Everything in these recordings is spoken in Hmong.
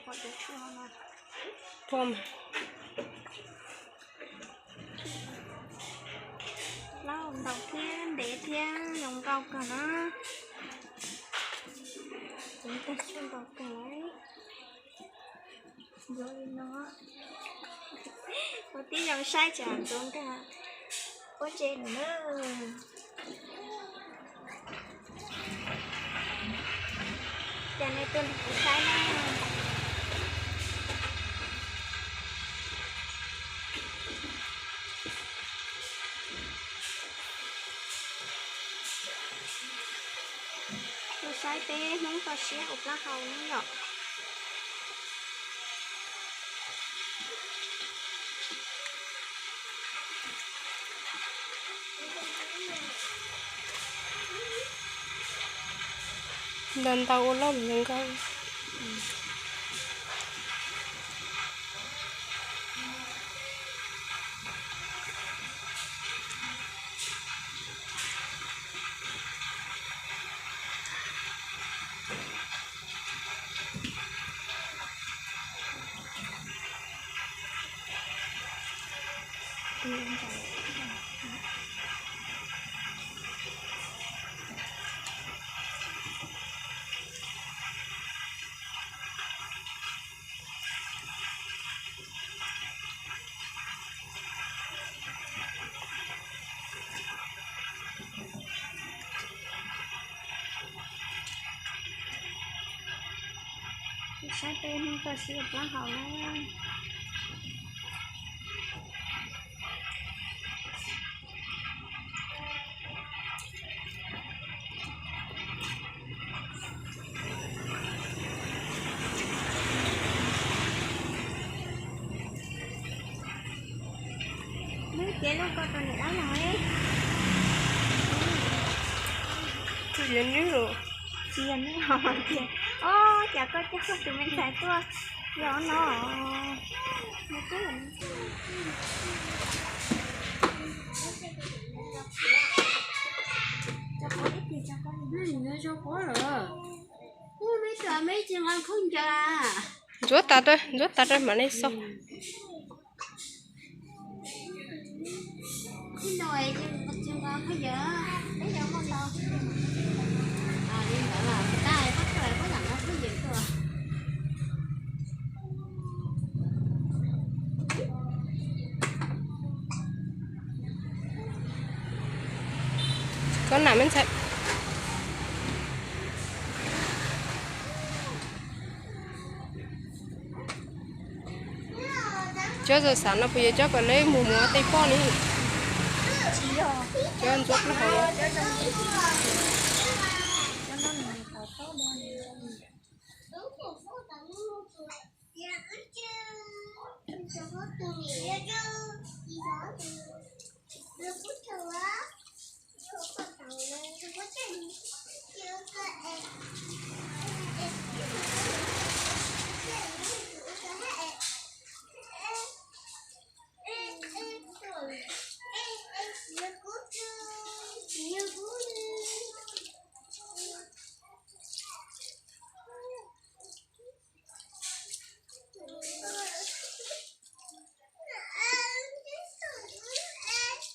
Plaub ntau thiab ntev thiab zoo nkauj kawg na. Ntau kawg. Ua tib zoo saib tsam ntxuav nkag pob ntseg no na. Cas nej tuaj nrog kuv saib na. Tuaj saib peb Hmoob toj siab ua plaub hau na yom. Ntau ntau ua loj zoo nkauj. Saib peb Hmoob toj siab ua plaub hau na. Lub cev lub ko rau niam dab los. Tsis yog nws los. Tsis yog nws los tias, o, cas koj coj tus me ntxhais tuaj yog no. Ntxuav tas, ntxuav tas mam li xauj. Koj nam me ntxhais. Cov zaum xav no puas yog cov kom lawv mus muag tej poj ni? Cov ntxuav plaub hau.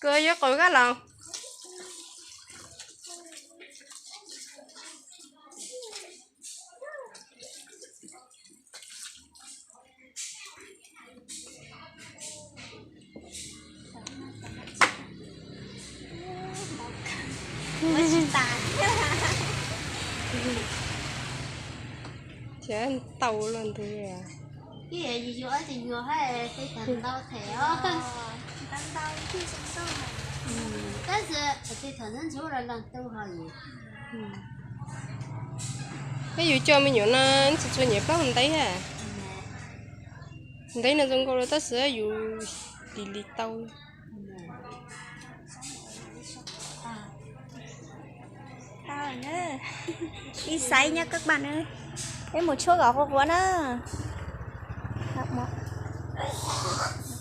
Koj yuav qaug kab los? Ces tau los ntug. Ib yam yus yuav ces yus hais tej thaum ntau them os. Tab sis tej thaum ntxhub ntxhub los leej twg ho yus. Peb yus coj me nyuam no txhua txhua nyuam plaub ntev a. Ntev no zoo nkaus los tab sis yus lis lis tau. Ib xaiv nyob kab npaj na, peb mus tshuab kom quav quav na.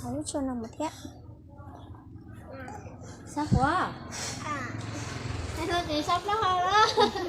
Lub tshuaj no mus thiab. Xab quav, es tsis xab plaub hau lawm.